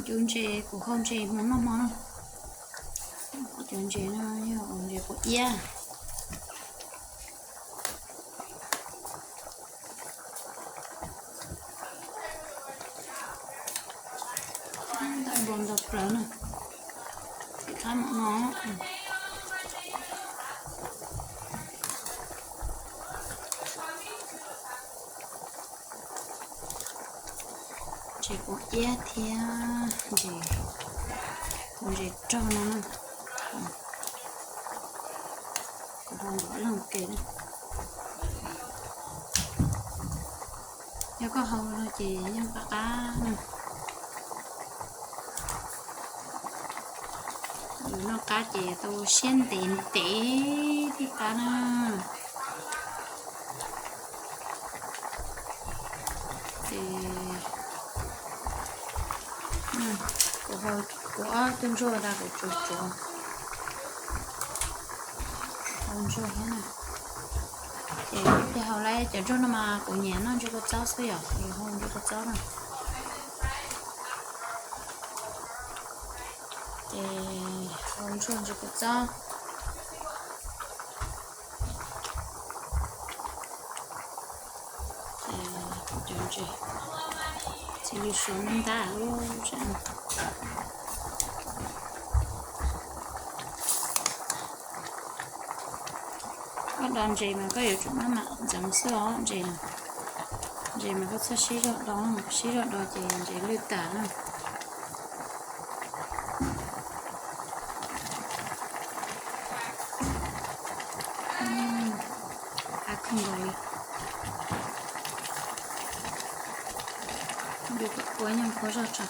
Cov ntses kuv hau ntses hmo noj hmo no, cov ntses no yog ntses quav iab. Ntau plaws na, qab mam no. Ntses quav iab thiab ntses, tus ntses rog no na. Kuv hau ntau leej ke na. Yog koj hau no ces yeej qab qab na. Yus noj qab ces tau siab ntev ntev thiaj qab na. Ces kuv hau, kuv ob tug ntsuag tas kuv tsuav tsuav hau ntsuag thiab na. Ces yog hau lawm cov ntsuag no mas kuv nyiam noj ntses kua txob xwb yom, yus hau ntses kua txob na. Ces hau ntsuag ntses kua txob. Ces cov ntses txiv lws suav ntab ntab lub tsev. Koj do ntses mas koj yuav tsum maj mam ntxeev xwb os ntses. Ntses mas koj txhob sib zog do, sib zog do ces ntses lwj tas na. Qab kawg nkaus li. Yus ua nyuag qhuav zog tso.